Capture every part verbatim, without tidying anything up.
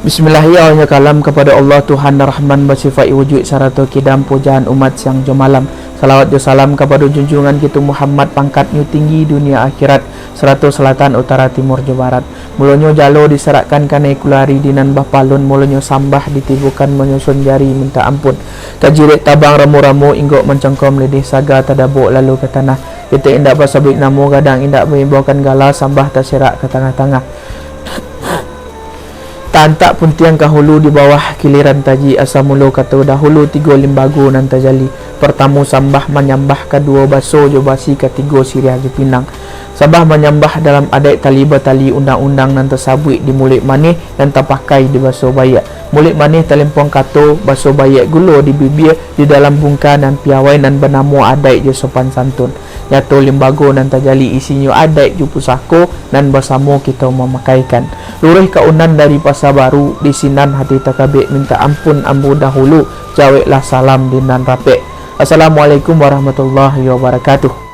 Bismillah, iyo nyo kalam kapado Allah, Tuhan Rahman, basifaik wujuik sarato kidam, pujaan umat siang jo malam. Salawat jo salam kapado junjungan kito Muhammad, pangkatnyo tinggi dunia akhirat, sarato salatan, utara, timur jo barat. Mulonyo jalo disarakkan kanai kulari di nan bapalun, mulonyo sambah ditibukan manyusun jari minta ampun. Tajirek tabang ramu-ramu, inggok mancongkom lidih saga, tadabok lalu ka tanah. Ketek indak basabuik namo, gadang indak maimbaukan gala, sambah taserak ka tangah-tangah. Taantak puntiang ka hulu, di bawah kiliran taji, asa mulo kato dahulu, tigo limbago nan tajali. Partamo sambah manyambah, kaduo baso jo basi, katigo siriah jo pinang. Sambah manyambah dalam adaik, tali batali undang-undang, nan tasabuik di muluik manih, nan tapakai di baso baiak. Muluik manih talimpuang kato, baso baiak gulo di bibia, di dalam bungka nan piawai, nan banamo adaik jo sopan santun. Nyato limbago nan tajali, isinyo adaik jo pusako, nan basamo kito mamakaikan. Luruih ka unan dari Pasa Baru, di sinan hati takabek, minta ampun ambo dahulu, jaweklah salam di nan rapek. Assalamualaikum warahmatullahi wabarakatuh.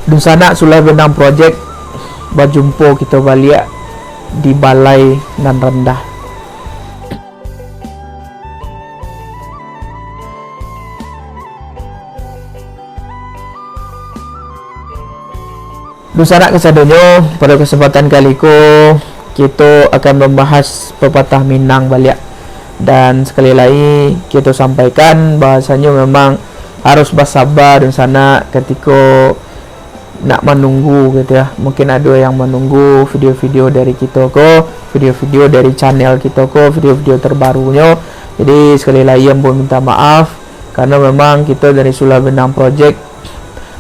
Dunsanak Sulah Benang Project, bajumpo kito baliak di balai nan randah. Dunsanak kasadonyo, pado kasempatan kali ko, kito akan mambahas pepatah Minang baliak. Dan sakali lai, kito sampaikan bahwasanyo memang harus basaba dunsanak katiko nak manunggu gitu ya. Mungkin ado yang manunggu video-video dari kito ko, video-video dari channel kito ko, video-video terbarunyo. Jadi, sakali lai ambo minta maaf, karena memang kito dari Sulah Benang Project,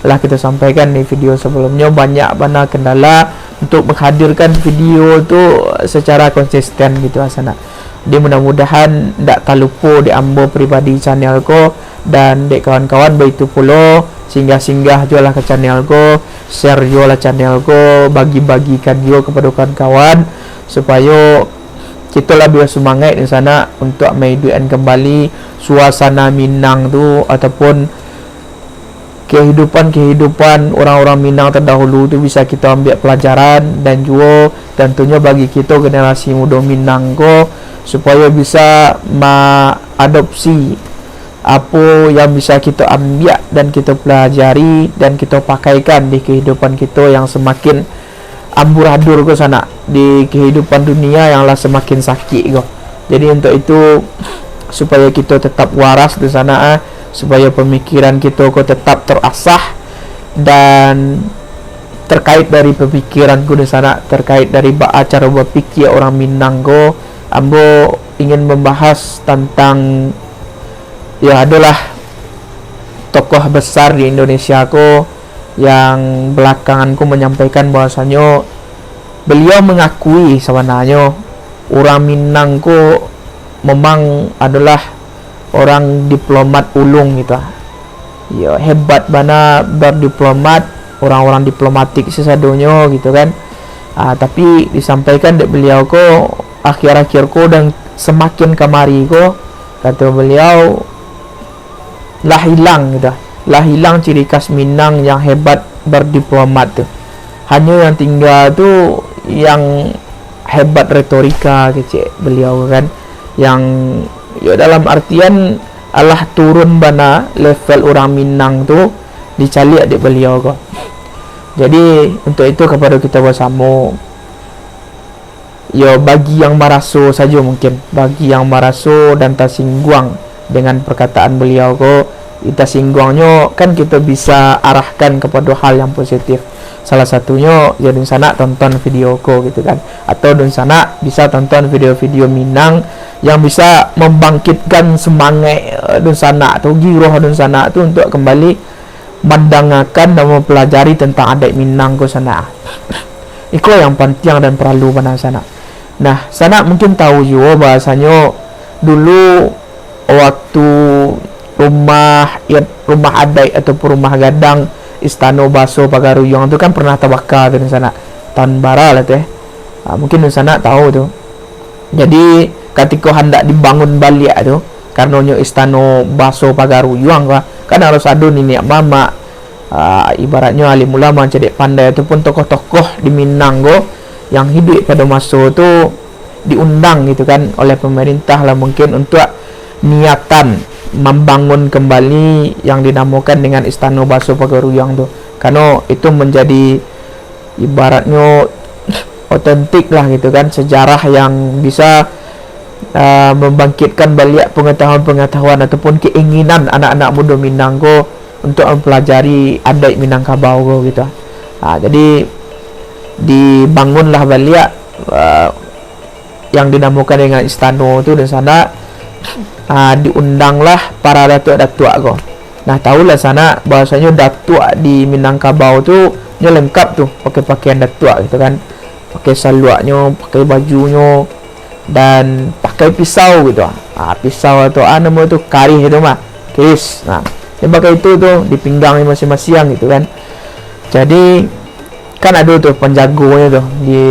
lah kito sampaikan di video sebelumnyo, banyak bana kendala untuk menghadirkan video tu secara konsisten gitu, dunsanak. Jadi, mudah-mudahan ndak talupo dek ambo pribadi channel ko, dan dek kawan-kawan, baitu pulo singgah-singgah juo lah ka channel ko, share juo lah channel ko, bagi-bagikan juo kepada kawan-kawan, supayo kito labiah sumangaik di sana untuk maiduikkan kembali suasana Minang tu, ataupun kehidupan-kehidupan orang-orang Minang terdahulu tu bisa kito ambiak pelajaran, dan juo tentunyo bagi kito generasi mudo Minang ko, supayo bisa maadopsi apo yang bisa kito ambiak dan kito pelajari dan kito pakaikan di kehidupan kito yang semakin amburadur ko sanak, di kehidupan dunia yang lah semakin sakik ko. Jadi, untuk itu, supayo kito tetap waras di sana, ah, supayo pemikiran kito ko tetap terasah, dan terkait dari pemikiran ko di sana, terkait dari baa caro bapikia orang Minang ko, ambo ingin membahas tentang, ya, adolah tokoh besar di Indonesia ko, yang belakangan ko manyampaikan bahwasanyo beliau mengakui sabananyo urang Minang ko memang adolah orang diplomat ulung gitu. Yo, hebat bana berdiplomat, orang-orang diplomatik sasadonyo gitu kan. Ah, tapi disampaikan dek beliau ko, akhir-akhir ko dan semakin kamari ko, kato beliau, lah hilang gitu. Lah hilang ciri khas Minang yang hebat berdiplomat tu. Hanyo yang tingga tu yang hebat retorika, kecek beliau kan. Yang, yo, dalam artian alah turun bana level urang Minang tu dicaliak dek beliau ko. Jadi, untuk itu, kepada kita bersama, yo, bagi yang maraso sajo mungkin, bagi yang maraso dan tasingguang dengan perkataan beliau ko, tasingguangnyo kan kito bisa arahkan kepada hal yang positif. Salah satunyo, yo, dunsanak tonton video ko gitu kan. Atau dunsanak bisa tonton video-video Minang yang bisa membangkitkan semangat, eh, dunsanak tu, giroh dunsanak tu untuk kembali mandangakan dan mempelajari tentang adaik Minang ko sanak. Iko yang pantiang dan paralu bana sanak. Nah, sanak mungkin tahu juo bahwasanyo dulu waktu rumah, ya, rumah adaik ataupun rumah gadang Istano Baso Pagaruyuang tu kan pernah tabaka tu sanak. Tahun bara lah tu, eh. Ha, mungkin sanak tahu tu. Jadi, katiko handak dibangun baliak tu, karano nyo Istano Baso Pagaruyuang ko, kan harus ado niniak mamak, ah, ibaratnyo alim ulama, cadiak pandai, ataupun tokoh-tokoh di Minang ko yang hiduik pado maso tu, diundang gitu kan oleh pemerintah lah mungkin untuk niatan mambangun kembali yang dinamokan dengan Istano Baso Pagaruyuang tu. Karena itu menjadi ibaratnya otentik lah gitu kan, sejarah yang bisa uh, membangkitkan baliak pengetahuan-pengetahuan ataupun keinginan anak-anak muda Minang ko untuk mempelajari adat Minangkabau ko gitu. Ha, jadi dibangunlah baliak uh, yang dinamokan dengan istano tu di sana, uh, diundanglah para datuak-datuak ko. Nah, tahulah sanak bahwasanyo datuak di Minangkabau tu nyo lengkap tu, pakai pakaian datuak gitu kan. Pakai saluaknyo, pakai bajunyo, dan pakai pisau gitu. Ah, pisau atau ah, namo tu karih itu mah, kiris. Nah, dia pakai itu tu di pinggang masing-masing gitu kan. Jadi kan ada tu penjagonyo tu, di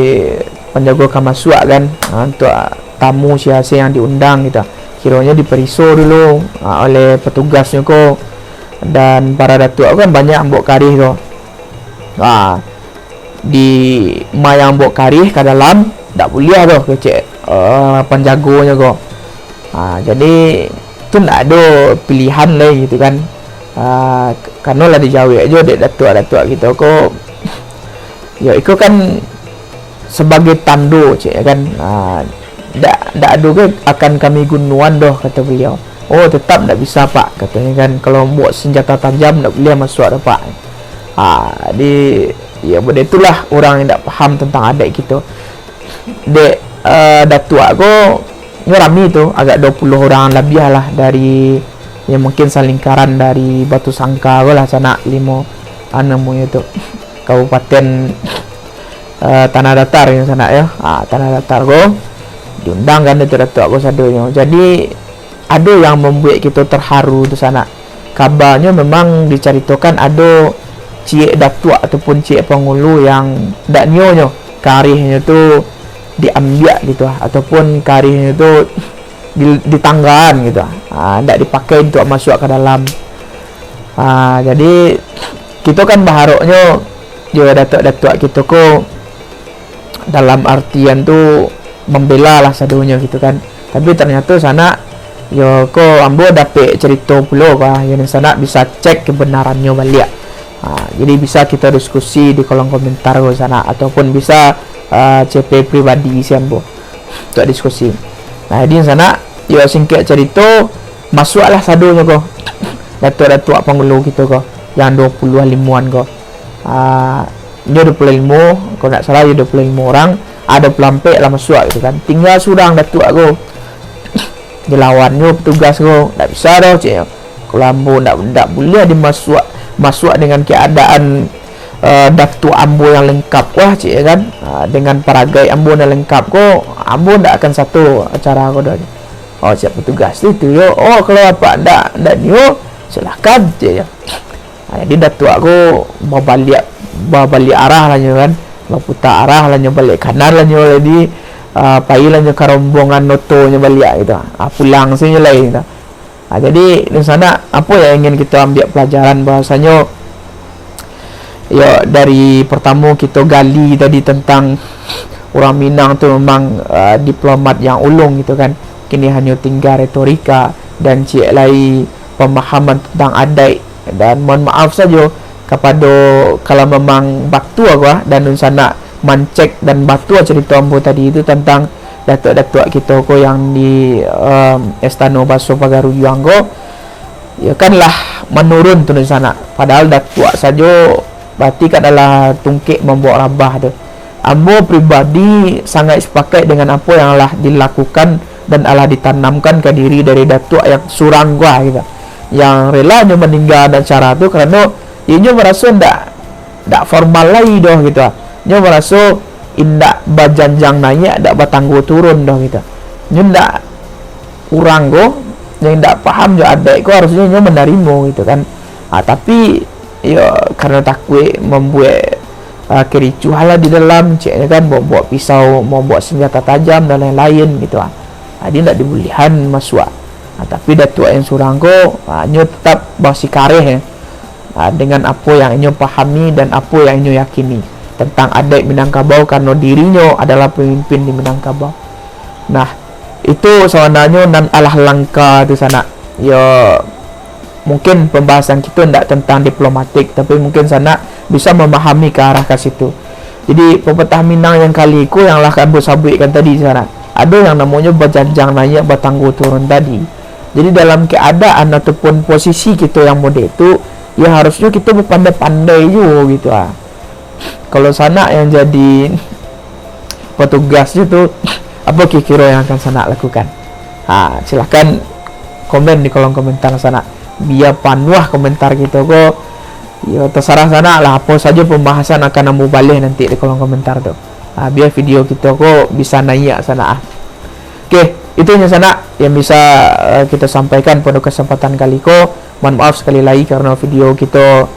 penjago ka masuak kan, ha, untuk tamu sia-sia yang diundang gitu. Kironyo diperiso dulu ha, oleh petugasnyo ko, dan para datuak kan banyak ambok karih tu. Ha, di mayang ambok karih ka dalam, dak buliah tu kecek uh, penjagonyo ko. Ha, jadi tu ndak ado pilihan lai gitu kan. Ha, karano lah dijawek jo dek datuak-datuak gitu ko. Yo, iko kan sebagai tando cek kan. Ha, dak dak ado ke akan kami gunoan doh, kata beliau. Oh, tetap ndak bisa pak, katanya kan. Kalau buat senjata tajam ndak boleh masuk dah pak. Ha, di ya benda itulah orang yang ndak paham tentang adat gitu. Dek uh, datuak ko nyo rami tu, agak dua puluh orang labiah lah dari yang mungkin salingkaran dari Batu Sangka ko lah sanak limo anu namonyo tu kabupaten uh, Tanah Datar yang sanak ya. Ha, Tanah Datar ko diundangkan itu datuak ko sadonyo. Jadi ado yang membuat kita terharu tu sanak. Kabanyo memang dicaritokan ado ciek datuak ataupun ciek pangulu yang dak nio nyo karihnyo tu diambiak gitu ah, ataupun karihnyo tu di, ditanggaan gitu ah. Ha, dak dipakai untuk masuk ke dalam. Ha, jadi kito kan baharoknyo yo datuak-datuak kito ko dalam artian tu membela lah sadonyo gitu kan. Tapi ternyato sanak yo ko ambo dapek cerito pulo ko ah, yo sanak bisa cek kebenarannyo baliak. Ha, jadi bisa kita diskusi di kolom komentar ko sanak ataupun bisa uh, C P pribadi si ambo untuk diskusi. Nah, jadi sanak yo singkek cerito masuaklah sadonyo ko datuak-datuak pangulu kito ko yang dua puluh limoan ko. Ah, nyo dua puluh limo, kalau ndak salah yo dua puluh limo orang, ah, dua puluh ampek lah masuak gitu kan. Tingga surang datuak ko. Dilawan nyo petugas ko, ndak bisa doh cek. Kalau ambo ndak ndak buliah dimasuak masuak dengan keadaan uh, datuak ambo yang lengkap wah cek kan. Uh, dengan paragai ambo yang lengkap ko, ambo ndak akan sato acara ko doh. Oh, siap petugas tu itu yo. Oh, kalau apak ndak ndak nio, silahkan cek yo. Ha, jadi datuak ko babaliak babaliak arah lah nyo kan. Baputa arah lah nyo baliak kanan lah nyo jadi uh, pai lah nyo ka rombongan oto nyo baliak gitu. Ha, pulang se nyo lai gitu. Ha, jadi di sana apo yang ingin kita ambil pelajaran bahwasanyo yo dari pertamo kita gali tadi tentang orang Minang tu memang uh, diplomat yang ulung gitu kan. Kini hanyo tinggal retorika dan ciek lai pemahaman tentang adat. Dan mohon maaf sajo kapado kalau memang batua ko ah, dan dunsanak mancek dan batua cerito ambo tadi itu tentang datuak-datuak kito ko yang di um, Estano Baso Pagaruyuang ko, ya kan lah menurun tu dunsanak. Padahal datuak sajo berarti kan adalah tungkek mambawa rabah tu. Ambo pribadi sangat sepakat dengan apa yang lah dilakukan dan alah ditanamkan ka diri dari datuak yang surang ko ah gitu. Yang rela nyo maninggakan acara tu karano inyo maraso ndak ndak formal lai doh gitu ah. Nyo maraso indak bajanjang naiak, ndak batanggo turun doh gitu. Nyo ndak urang ko yang indak paham jo adat ko harusnyo nyo manarimo gitu kan. Ah, tapi yo karano takuik mambuek uh, kericuhan lah di dalam, ceknyo kan bawa, bawa pisau, bawa, bawa senjata tajam dan lain-lain gitu ah. Jadi ndak dibulihan masuak. Ha, tapi datuak yang surang ko ha, nyo tetap basikareh ha, dengan apo yang inyo pahami dan apo yang inyo yakini tentang adat Minangkabau karano dirinyo adalah pemimpin di Minangkabau. Nah, itu sabananyo nan alah langka tu, sanak. Yo, mungkin pambahasan kito ndak tentang diplomatik, tapi mungkin sanak bisa mamahami ka arah ka situ. Jadi, pepatah Minang yang kali ko yang lah ambo sabuikkan tadi, sanak. Ado yang namonyo bajanjang naiak, batanggo turun tadi. Jadi, dalam keadaan ataupun posisi kito yang model tu, yo harusnyo kito bapandai-pandai juo gitu ah. Kalau sanak yang jadi petugas je tu, apa kiro-kiro yang akan sanak lakukan? Ha, silahkan komen di kolom komentar sanak. Bia panuah komentar kito ko, yo terserah sanak lah, apa sajo pembahasan akan ambo baleh nanti di kolom komentar tu. Ha, bia video kito ko bisa naiak sanak ah. Oke, itu nyo sanak yang bisa eh, kito sampaikan pado kesempatan kali ko. Mohon maaf sekali lagi karena video kito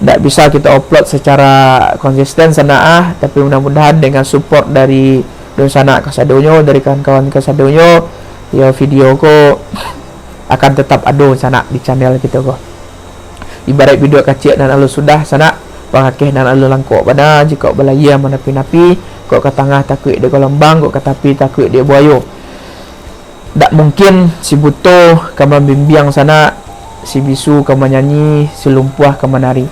ndak bisa kito upload secara konsisten sanak ah, tapi mudah-mudahan dengan support dari dunsanak kasadonyo, dari kawan-kawan kasadonyo, yo video ko akan tetap ado sanak di channel kito ko. Ibarat biduak kaciak nan alun sudah sanak, pakakeh nan alun langkok bana, jikok balayia manapi-napi, kok ka tangah takuik dek galombang, kok ka tapi takuik dek buayo. Dak mungkin si buto ka mambimbiang sanak, si bisu ka manyanyi, si lumpuah ka manari.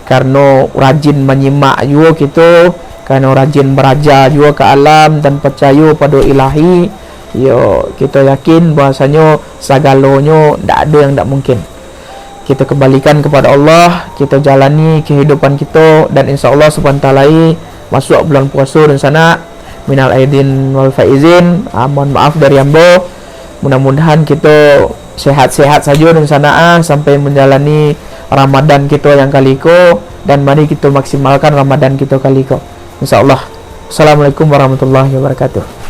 Karano rajin manyimak juo kito, karano rajin baraja juo ka alam dan pacayo pado Ilahi, yo, kito yakin bahwasanyo sagalonyo dak ado yang dak mungkin. Kito kambalikan kapado Allah, kito jalani kahidupan kito, dan insya Allah sabanta lai masuak bulan puaso dunsanak. Minal aidin wal faizin, ah, mohon maaf dari ambo. Mudah-mudahan kito sehat-sehat sajo dunsanak ah, sampai manjalani Ramadan kito yang kali ko, dan mari kito maksimalkan Ramadan kito kali ko. Insya Allah. Assalamualaikum warahmatullahi wabarakatuh.